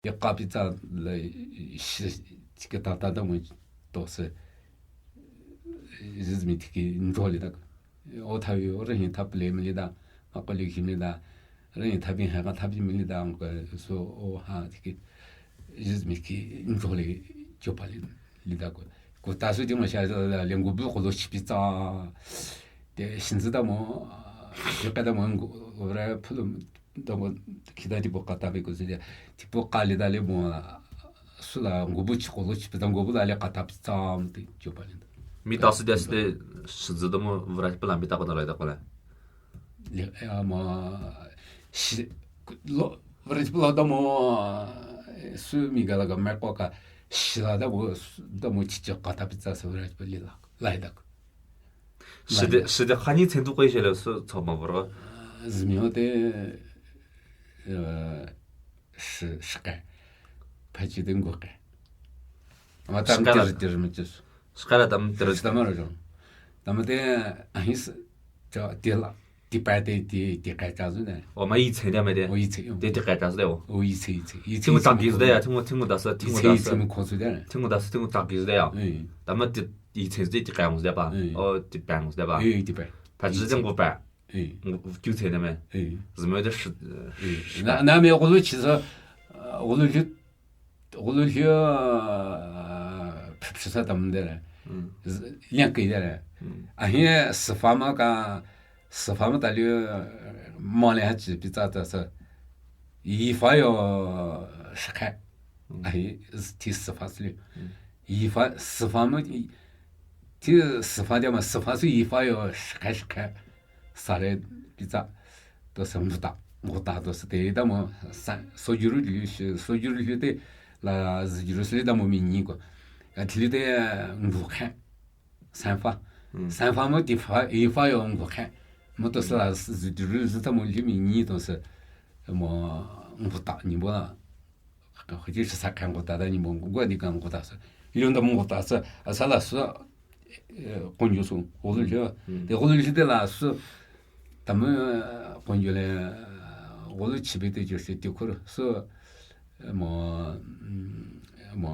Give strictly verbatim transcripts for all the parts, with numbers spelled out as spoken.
Yekapi tsa le shi, tiki tata da mo to se, zizmi tiki njo li da. O thayo, re hin thap le mi li da, ma ko li ki mi li da, re hin thap bi ha ka thap bi mi li da, ko so o ha tiki, zizmi tiki njo li, jo pa li, li da ko. Ko ta su di mo sha le ngu bu ko lo chi pi tsa. Te shin zi da mo, yo ka da mo ngu, o re pulu Damo, kita tipo kata pe ko zile, tipo kali dale mo, sula ngubu chi kolo chi pita ngubu dale kata pita mti, jo pa linda. Mi ta sida sida, shizi damo, vra pala mi ta ko dale da ko le. Le, ya ma, shi, lo, vra pala damo, su mi gala ga me ko ka, shila damo, damo chi chi kata pita sa vra pala la, lai da ko. Shide, shide khani tsentu koi shele su tsoma vro. Zimyo te, eh, shi, shike. Pachi de ngoke. Ama tam Shikara. Tir, tir mi chus. Shikara tam tir. Tam ro jong. Tam te, ahis, cha, tila. Ti pa te, ti, ti kai cha zu ne. O ma yi tsen de me de. O yi tsen. Te ti kai cha zu de o. O yi tsen, yi tsen. Yi tsen. Tingu tam ki zu de ya, tingu, tingu da sa, tingu da sa. Yi tsen, yi tsen ko zu de. Tingu da sa, tingu tam ki zu de ya. Eh. Tam ti Yi tsen zi ti kai ngus de ba? Eh. O, ti pai ngus de ba? Eh, ti pai. Pa zi zi ngu pai. Eh. Ngu, kyu tsen de me? Eh. Zi me de shi, eh, shi na, na me gulu chi sa, gulu lyu, gulu lyu, phi, phi sa tam de le. Mm. Liang kei de le. Mm. A hi, si fa ma ka, si fa ma ta lyu, ma le ha chi pi tsa ta sa. Yi fa yo, shi kai. Mm. A hi, ti si fa si lyu. Mm. Yi fa, si fa ma, Ti si fa de ma, si fa su yi fa yo, shi kai shi kai. Sa le, pi tsa. To se ngu ta, ngu ta to se te da mo, sa, so ju ru lyu shi, so ju ru lyu te, la zi ju ru se le da mo mi ni ko. Ya ti lyu te, ngu kai. San fa. Mm. San fa mo ti fa, yi fa yo ngu kai. Mo to se la zi ju ru zi ta mo lyu mi ni to se, mo, ngu ta ni bo la. Ka, ka, ka, sa kan ko ta da ni mo, gua ni kan ko ta sa. Lyon da mo ta sa, a sa la sa, eh, konyo su, golu lyo. Mm. De golu lyo de la su, tam, eh, konyo le, eh, golu chibe de jo se de kur, su, eh, mo, mm, mo,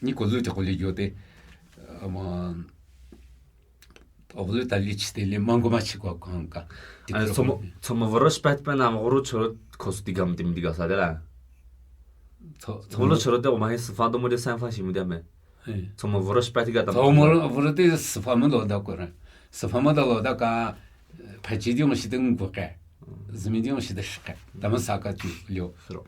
ni golu de golu lyo de, eh, mo, Oğlu da lichi de le mango ma chi kwa kong ka. Ani, tsoma, tsoma voro shpat pa na voro choro kos di gam dim di ga sa de la. Tso, tsoma voro choro de o ma he sfa do mo de san fa shi mo de me. Eh. Tsoma voro shpat ga tam. Tsoma voro de sfa mo do da ko ra. Sfa mo do lo da ka, eh, pa chi di mo shi de ngu ka. Zimi di mo shi de shi ka. Da mo sa ka chi lyo. Sro.